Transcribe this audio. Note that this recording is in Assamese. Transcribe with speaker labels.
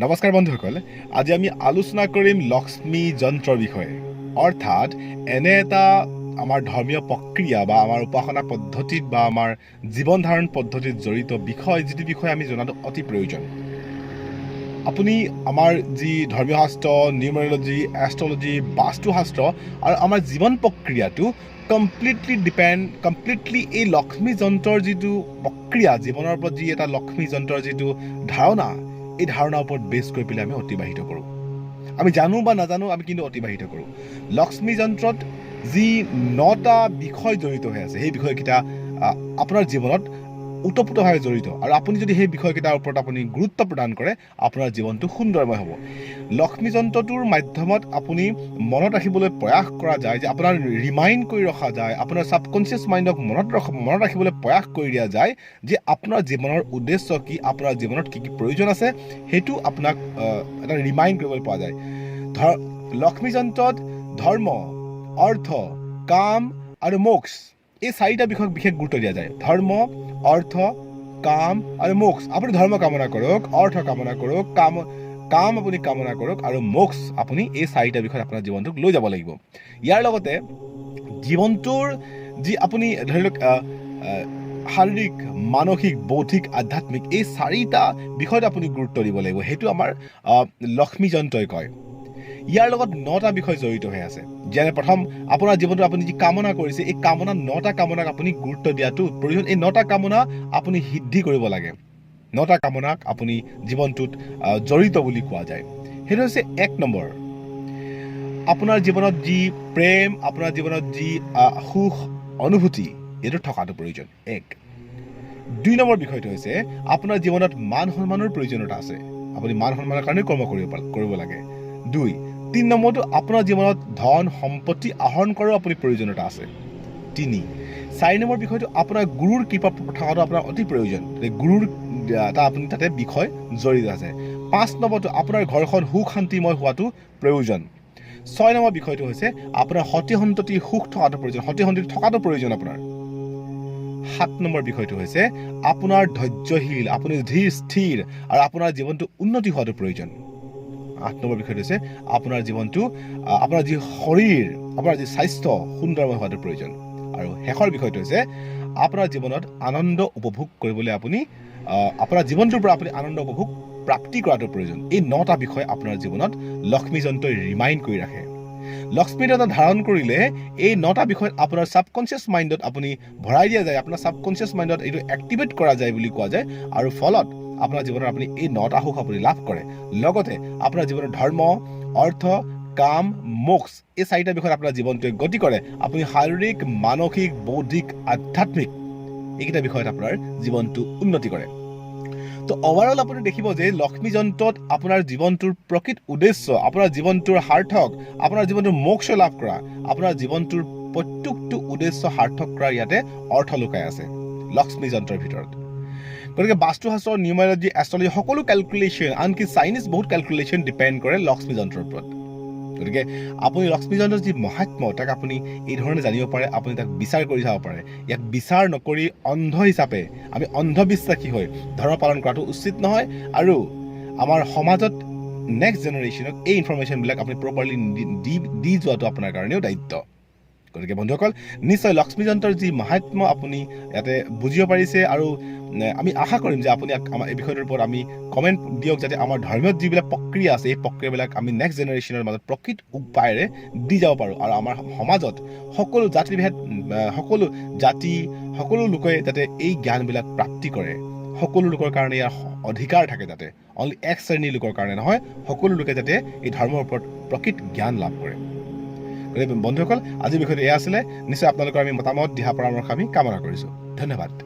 Speaker 1: নমস্কাৰ বন্ধুসকল, আজি আমি আলোচনা কৰিম লক্ষ্মী যন্ত্ৰৰ বিষয়ে। অৰ্থাৎ এনে এটা আমাৰ ধৰ্মীয় প্ৰক্ৰিয়া বা আমাৰ উপাসনা পদ্ধতিত বা আমাৰ জীৱন ধাৰণ পদ্ধতিত জড়িত বিষয়, যিটো বিষয়ে আমি জনাটো অতি প্ৰয়োজন। আপুনি আমাৰ যি ধৰ্মীয় শাস্ত্ৰ, নিউমেৰলজি, এষ্ট্ৰলজি, বাস্তুশাস্ত্ৰ আৰু আমাৰ জীৱন প্ৰক্ৰিয়াটো কমপ্লিটলি ডিপেণ্ড, কমপ্লিটলি এই লক্ষ্মী যন্ত্ৰৰ যিটো প্ৰক্ৰিয়া, জীৱনৰ ওপৰত যি এটা লক্ষ্মী যন্ত্ৰৰ যিটো ধাৰণা, এই ধাৰণাৰ ওপৰত বেছ কৰি পেলাই আমি অতিবাহিত কৰোঁ। আমি জানো বা নাজানো, আমি কিন্তু অতিবাহিত কৰোঁ। লক্ষ্মী যন্ত্ৰত যি নটা বিষয় জড়িত হৈ আছে, সেই বিষয়কেইটা আপোনাৰ জীৱনত ওতপ্ৰোতভাৱে জড়িত আৰু আপুনি যদি সেই বিষয়কেইটাৰ ওপৰত আপুনি গুৰুত্ব প্ৰদান কৰে, আপোনাৰ জীৱনটো সুন্দৰময় হ'ব। লক্ষ্মী যন্ত্ৰটোৰ মাধ্যমত আপুনি মনত ৰাখিবলৈ প্ৰয়াস কৰা যায় যে আপোনাৰ ৰিমাইণ্ড কৰি ৰখা যায়, আপোনাৰ ছাবকনচিয়াছ মাইণ্ডক মনত ৰাখিবলৈ প্ৰয়াস কৰি দিয়া যায় যে আপোনাৰ জীৱনৰ উদ্দেশ্য কি, আপোনাৰ জীৱনত কি কি প্ৰয়োজন আছে, সেইটো আপোনাক এটা ৰিমাইণ্ড কৰিবলৈ পোৱা যায়। ধৰ লক্ষ্মী যন্ত্ৰত ধৰ্ম, অৰ্থ, কাম আৰু মোক্ষ, এই চাৰিটা বিষয়ক বিশেষ গুৰুত্ব দিয়া যায়। ধৰ্ম, অৰ্থ, কাম আৰু মোক্ষ। আপুনি ধৰ্ম কামনা কৰক, অৰ্থ কামনা কৰক, কাম কাম আপুনি কামনা কৰক আৰু মোক্ষ, আপুনি এই চাৰিটা বিষয়ত আপোনাৰ জীৱনটোক লৈ যাব লাগিব। ইয়াৰ লগতে জীৱনটোৰ যি আপুনি ধৰি লওক আহ, আহ, শাৰীৰিক, মানসিক, বৌদ্ধিক, আধ্যাত্মিক, এই চাৰিটা বিষয়ত আপুনি গুৰুত্ব দিব লাগিব। সেইটো আমাৰ লক্ষ্মী যন্ত্ৰই কয়। ইয়াৰ লগত নটা বিষয় জড়িত হৈ আছে। যেনে প্ৰথম, আপোনাৰ জীৱনটো আপুনি যি কামনা কৰিছে, এই কামনা, নটা কামনাক আপুনি গুৰুত্ব দিয়াটো প্ৰয়োজন। এই নটা কামনা আপুনি সিদ্ধি কৰিব লাগে। নটা কামনাক আপুনি জীৱনটোত জড়িত বুলি কোৱা যায়। সেইটো হৈছে এক নম্বৰ, আপোনাৰ জীৱনত যি প্ৰেম, আপোনাৰ জীৱনত যি সুখ অনুভূতি, এইটো থকাটো প্ৰয়োজন, এক। দুই নম্বৰ বিষয়টো হৈছে আপোনাৰ জীৱনত মান সন্মানৰ প্ৰয়োজনীয়তা আছে। আপুনি মান সন্মানৰ কাৰণে কৰ্ম কৰিব লাগে, দুই। তিনি নম্বৰটো, আপোনাৰ জীৱনত ধন সম্পত্তি আহৰণ কৰাৰো আপুনি প্ৰয়োজনীয়তা আছে, তিনি। চাৰি নম্বৰ বিষয়টো, আপোনাৰ গুৰুৰ কৃপা থকাটো আপোনাৰ অতি প্ৰয়োজন। গতিকে গুৰুৰ এটা আপুনি তাতে বিষয় জড়িত আছে। পাঁচ নম্বৰটো, আপোনাৰ ঘৰখন সুখ শান্তিময় হোৱাটো প্ৰয়োজন। ছয় নম্বৰ বিষয়টো হৈছে আপোনাৰ সতি সন্ততি সুখ থকাটো প্ৰয়োজন, সতি সন্ততি থকাটো প্ৰয়োজন আপোনাৰ। সাত নম্বৰ বিষয়টো হৈছে আপোনাৰ ধৈৰ্যশীল, আপুনি ধীৰ স্থিৰ আৰু আপোনাৰ জীৱনটো উন্নতি হোৱাটো প্ৰয়োজন। আঠ নম্বৰ বিষয়টো হৈছে আপোনাৰ জীৱনটো, আপোনাৰ যি শৰীৰ, আপোনাৰ যি স্বাস্থ্য সুন্দৰময় হোৱাটো প্ৰয়োজন। আৰু শেষৰ বিষয়টো হৈছে আপোনাৰ জীৱনত আনন্দ উপভোগ কৰিবলৈ আপুনি আপোনাৰ জীৱনটোৰ পৰা আপুনি আনন্দ উপভোগ প্ৰাপ্তি কৰাটো প্ৰয়োজন। এই নটা বিষয় আপোনাৰ জীৱনত লক্ষ্মী যন্ত্ৰই ৰিমাইণ্ড কৰি ৰাখে। লক্ষ্মী যন্ত্ৰ ধাৰণ কৰিলে এই নটা বিষয়ত আপোনাৰ ছাবকনচিয়াছ মাইণ্ডত আপুনি ভৰাই দিয়া যায়, আপোনাৰ ছাবকনচিয়াছ মাইণ্ডত এইটো এক্টিভেট কৰা যায় বুলি কোৱা যায় আৰু ফলত আপোনাৰ জীৱনত আপুনি এই নটা সুখ আপুনি লাভ কৰে। লগতে আপোনাৰ জীৱনত ধৰ্ম, অৰ্থ, কাম, মোক্ষ, এই চাৰিটা বিষয়ত আপোনাৰ জীৱনটোৱে গতি কৰে। আপুনি শাৰীৰিক, মানসিক, বৌদ্ধিক, আধ্যাত্মিক, এইকেইটা বিষয়ত আপোনাৰ জীৱনটো উন্নতি কৰে। তো অভাৰঅল আপুনি দেখিব যে লক্ষ্মী যন্ত্ৰত আপোনাৰ জীৱনটোৰ প্ৰকৃত উদ্দেশ্য, আপোনাৰ জীৱনটোৰ সাৰ্থক, আপোনাৰ জীৱনটোৰ মোক্ষ লাভ কৰা, আপোনাৰ জীৱনটোৰ প্ৰত্যেকটো উদ্দেশ্য সাৰ্থক কৰাৰ ইয়াতে অৰ্থ লুকাই আছে লক্ষ্মী যন্ত্ৰৰ ভিতৰত। গতিকে বাস্তুশাস্ত্ৰ, নিউমাৰলজি, এষ্ট্ৰলজি, সকলো কেলকুলেশ্যন, আনকি চাইনিজ বহুত কেলকুলেশ্যন ডিপেণ্ড কৰে লক্ষ্মী যন্ত্ৰৰ ওপৰত। গতিকে আপুনি লক্ষ্মী যন্ত্ৰৰ যি মহাত্ম্য, তাক আপুনি এই ধৰণে জানিব পাৰে, আপুনি তাক বিচাৰ কৰি চাব পাৰে। ইয়াক বিচাৰ নকৰি অন্ধ হিচাপে আমি অন্ধবিশ্বাসী হৈ ধৰ্ম পালন কৰাটো উচিত নহয় আৰু আমাৰ সমাজত নেক্সট জেনেৰেশ্যনক এই ইনফৰমেশ্যনবিলাক আপুনি প্ৰপাৰলি দি দি যোৱাটো আপোনাৰ কাৰণেও দায়িত্ব। গতিকে বন্ধুসকল, নিশ্চয় লক্ষ্মী যন্ত্ৰৰ যি মাহাত্ম্য আপুনি ইয়াতে বুজিব পাৰিছে আৰু আমি আশা কৰিম যে আপুনি আমাৰ এই বিষয়টোৰ ওপৰত আমি কমেণ্ট দিয়ক, যাতে আমাৰ ধৰ্মীয় যিবিলাক প্ৰক্ৰিয়া আছে, এই প্ৰক্ৰিয়াবিলাক আমি নেক্সট জেনেৰেশ্যনৰ মাজত প্ৰকৃত উপায়েৰে দি যাব পাৰোঁ আৰু আমাৰ সমাজত সকলো জাতিভেদ, সকলো জাতি, সকলো লোকে যাতে এই জ্ঞানবিলাক প্ৰাপ্তি কৰে। সকলো লোকৰ কাৰণে ইয়াৰ অধিকাৰ থাকে, যাতে অনলি এক শ্ৰেণীৰ লোকৰ কাৰণে নহয়, সকলো লোকে যাতে এই ধৰ্মৰ ওপৰত প্ৰকৃত জ্ঞান লাভ কৰে। গতিকে বন্ধুসকল, আজিৰ বিষয়টো এয়া আছিলে। নিশ্চয় আপোনালোকৰ আমি মতামত, দিহা পৰামৰ্শ আমি কামনা কৰিছোঁ। ধন্যবাদ।